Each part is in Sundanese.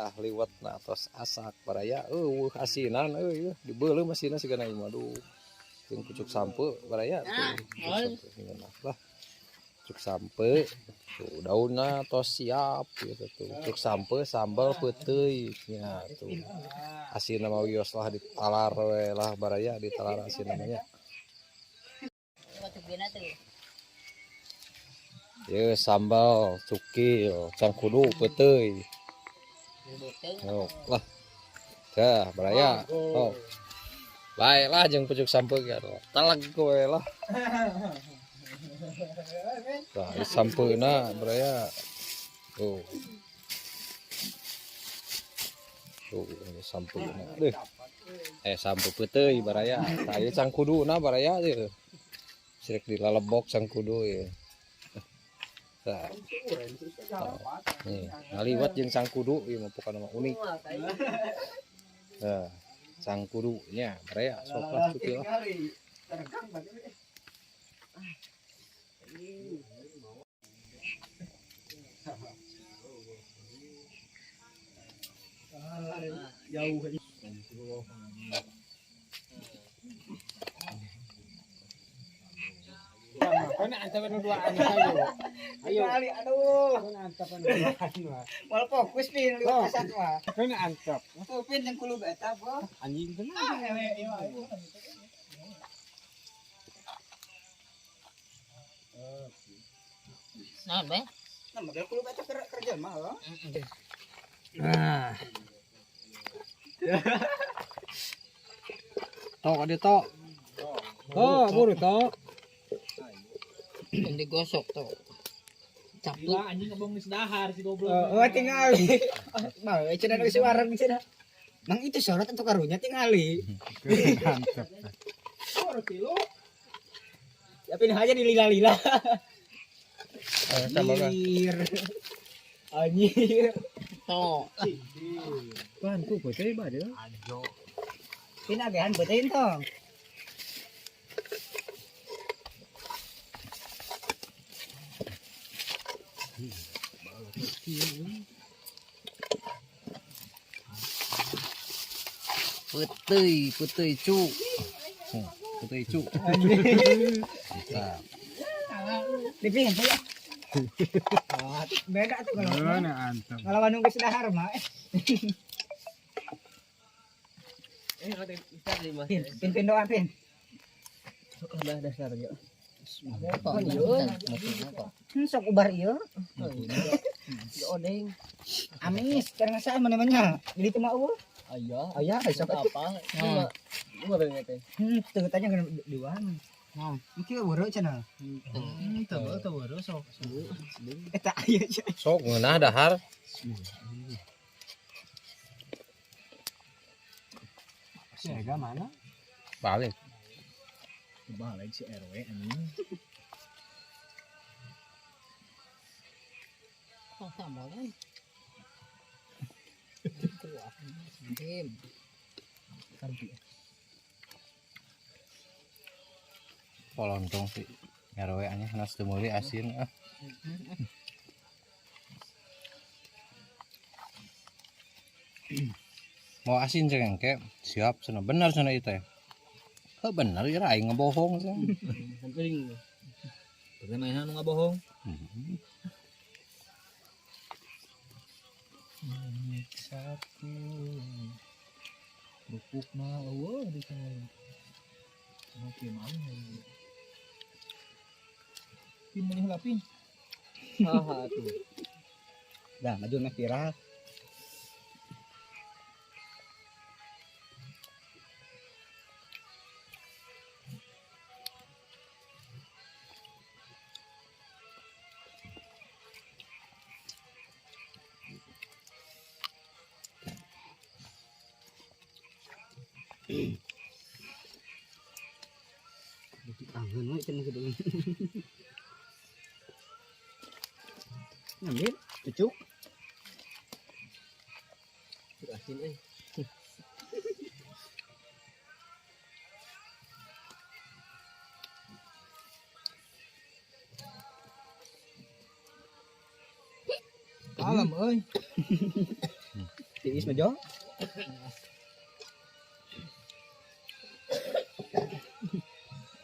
Ah liwetna tos asak baraya eueuh asinan euy dibeuleum asinna sigana ieu mah aduh. Jeung pucuk sampeu baraya tuh. Lah pucuk sampeu tuh daunna tos siap gitu tuh. Pucuk sampeu sambal peuteuy nya tuh. Asinna mah wios lah ditalar we lah baraya ditalar asinna mah nya. Ye sambal cukil cangkudu peuteuy. Oh, lah. Dah, baraya. Oh. Baiklah jeung pucuk sampeu ge talag we lah. Tah, sampeuna baraya. Tuh. Tuh, sampeuna. Deuh. Sampeu peuteuy baraya. Tah ieu cangkuduna baraya ieu. Sirek dilalebok cangkudu ieu. Tah. Nih, ngaliwat jeung cangkudu ieu mah pokona mah unik. Nah, cangkudunya baraya sok lah cukil lah. Jauh. Ayo. Aduh. Malah fokus pin liwat asat mah. Kana antep. Tuh pin jeung kulub eta boh. Anjing tenan. Nah, be. Nah, model kulub eta kerja mah heuh. Nah. Tok ade tok. Oh, buru tok. Yang digosok tuh. Capek. Anjing ngebong geus dahar si goblok. Oh, tingali. Mah, cenah geus warang cenah. Mang itu sorot atau karunya tingali. Mantap. Tapi ini aja dilila-lila. Anjir. Anjir. Tuh. Bantu bocah ieu. Ajo. Ini agehan beuteun tong. Peuteuy, peuteuy cu. Peuteuy cu. Mantap. Dipingin ya. Beda tuh kalau. Kalau Bandung geus dahar mah. Pin, pin pin doa pin. Udah dasar yo. Sok ubar ieu. Odeng. Amis, karena saya mana-mana. Jadi itu mah eueuh. Aya. Aya, sok apa? Cuma teh. Teu tanya kana diwang. Nah. Iki eueuh cenah. Teu teu sok. Eta aya. Sok ngeunah dahar. Si Ega mana? Balik. Balik si RW anjing. Oh, sambal kan. Polontong sih. RW anjing hanas teu meuli asin ah. Mau asin ceng engke siap cenah bener cenah ieu teh. Heuh bener ieu aing ngebohong cenah. Penting. Bagaimana nu ngabohong? Satu. Kerupukna eueuh di sana. Oke, mau. Pin meuni heula pin. Saha tuh. Dah maju meh viral. Kangen we cenah kitu. Ngambil cucuk. Cucuk asin euy. Alam euy. Tiis mah Jo.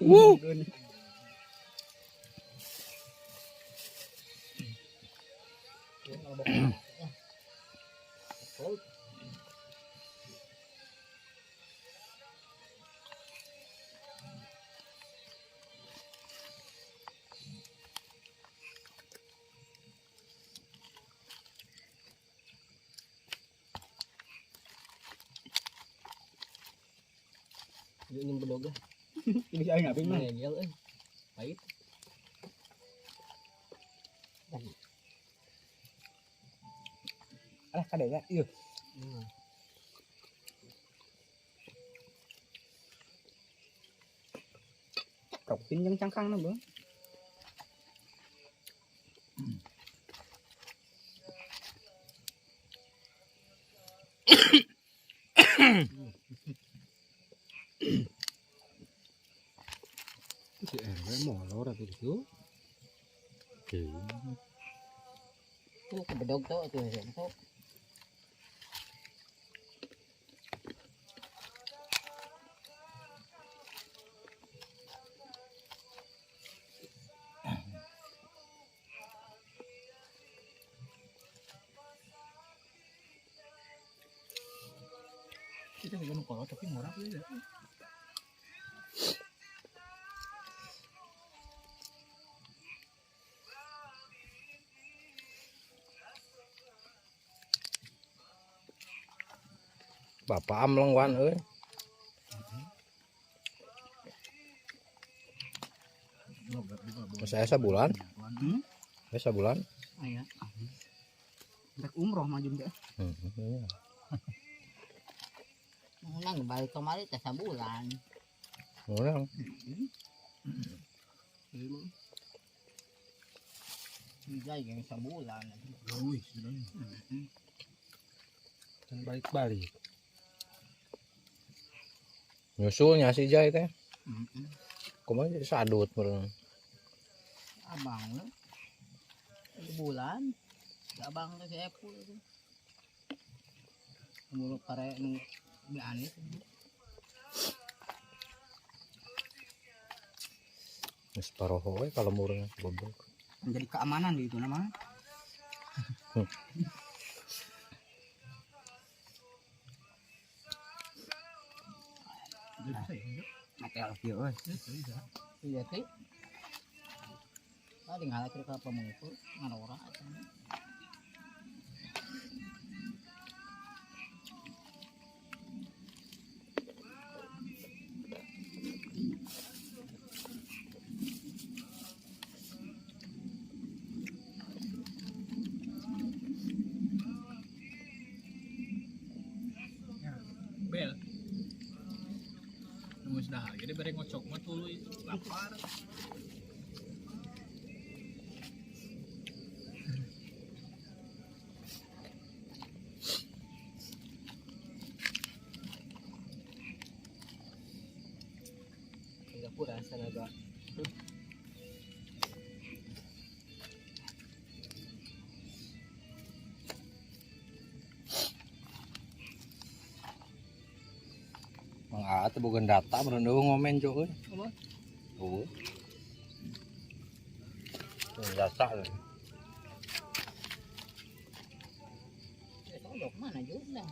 Wuh. Ini bedog. Ini saya ngapin mah. Ngegel euy. Pahit. Alah kadenya ieu. Topin jeung cangkangna, Bang. Si RW molor atau gitu. Tuh bedog tuh tuh tuh. Kita juga nu kolot tapi murah ya. Bapak amleng wan euy. Saya sabulan. Saya sabulan. Aya. Rek umroh mah jeung teh. Menang balik kemari teh sabulan. Menang. Bisa yang sabulan. Wih, dan balik-balik. Nyusulnya si Jai teh. Kumaha jadi sadut meureun. Abang bulan. Abang teh si Epu itu. Mulu pare nu beli Geus paroho we kalau murna goblok. Menjadi keamanan gitu nama. Mati kieu euy. Iya sih. Tadi ngalah ke pemungkur ngarora atuh. Bel. Nunggu dahar jadi bere ngocok mah tuluy lapar. Singapura sana gua. Mang Aa teh boga data meureun eueuh ngomen jo euy. Apa? Eueuh. Data. Itu dok mana juga.